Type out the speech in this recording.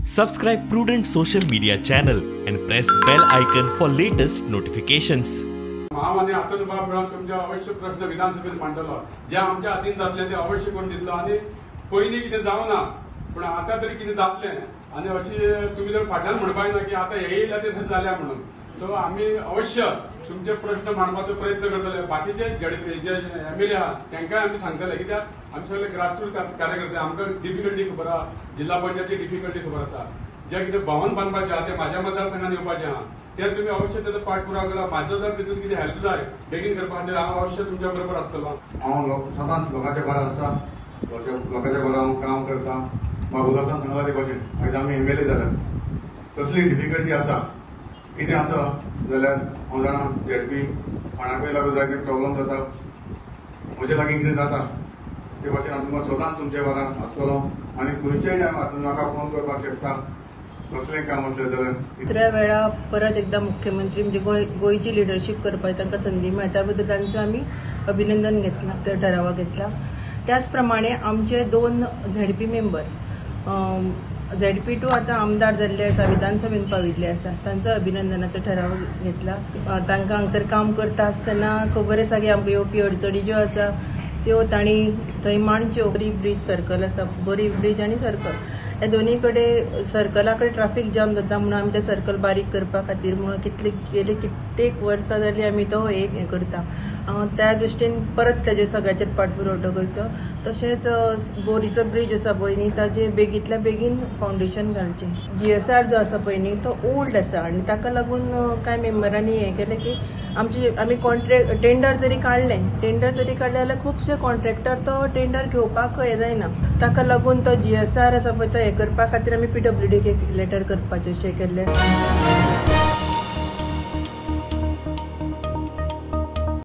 Subscribe Prudent Social Media channel and press bell icon for latest notifications. हांव आनी आतून बाब मेळून तुमचे अवश्य प्रश्न विधानसभेत मांडटलो, जे आमच्या हातीन जातले ते अवश्य करून दितलो. आनी पयलीं कितें जावना पूण आतां तरी कितें जातलें आनी अशी तुमी जर फाटल्यान म्हणपाक ना की आतां हे येयल्या ते जाल्या म्हणून. सो आमी अवश्य तुमचे प्रश्न मांडपाचो प्रयत्न करतले. बाकीचे जे एमएलए आहा तांकांय आमी सांगतले, कित्याक आमी सगळे ग्रासरूट कार्यकर्ते, आमकां डिफिकल्टी खबर आहा, जिल्हा पंचायती डिफिकल्टी खबर आसा. जे कितें भवन बांदपाचें आहा तें म्हाज्या मतदारसंघान येवपाचें आहा, ते तुमी अवश्य तेजो पाठपुरावा करा. म्हाजो जर तितून कितें हेल्प जाय बेगीन करपा खातीर हांव अवश्य तुमच्या बरोबर आसतलो. हांव सदांच लोकांच्या बरो आसा, लोकांच्या बरो हांव काम करता. बाबुदासान सांगला ते भाशेन आयज आमी एमएलए जाल्या, कसली डिफिकल्टी आसा कितें आसा जाल्यार हांव जाणा झेडपी कोणाकूय लागून जाय ते प्रॉब्लम जाता, म्हजे लागीं कितें जाता ते भाशेन हांव तुमकां सदांच तुमचे बरा आसतलो आनी खंयचेय टायमार तुमी म्हाका फोन करपाक शकता कसलें काम आसलें जाल्यार. दुसऱ्या वेळा परत एकदा मुख्यमंत्री म्हणजे गोंयची लिडरशीप करपाक तांकां संदी मेळटा, त्या बद्दल तांचो आमी अभिनंदन घेतला, ठराव घेतला. त्याच प्रमाणे आमचे 2 झेडपी मेंबर झेडपी 2 आतां आमदार जाल्ले आसा, विधानसभेन पाविल्ले आसा, तांचो अभिनंदनाचो ठराव घेतला. तांकां हांगसर काम करता आसतना खबर आसा की आमकां येवपी अडचणी ज्यो आसा त्यो तांणी थंय मांडच्यो. बरी ब्रीज सर्कल आसा, बरी ब्रीज आनी सर्कल ह्या दोनी कडेन सर्कला कडेन ट्राफीक जाम जाता म्हणून आमी तें सर्कल बारीक करपा खातीर म्हणून कितले गेले कित्येक वर्सां जाली आमी तो एक हें करता. त्या दृश्टीन परत ताजे सगळ्याचेर पाठपुरवठो करचो. तशेंच बोरीचो ब्रीज आसा पळय न्ही, ताजे बेगींतल्या बेगीन फावंडेशन घालचें. GSR जो आसा पळय न्ही तो ओल्ड आसा आनी ताका लागून कांय मेंबरांनी हें केलें की आमची आमी कॉन्ट्रॅक्ट टेंडर जरी काडलें, टेंडर जरी काडलें जाल्यार खुबशे कॉन्ट्रॅक्टर तो टेंडर घेवपाक हें जायना. ताका लागून तो GSR आसा पळय तो हें करपा खातीर आमी PWD एक लेटर करपाचें अशें केल्लें.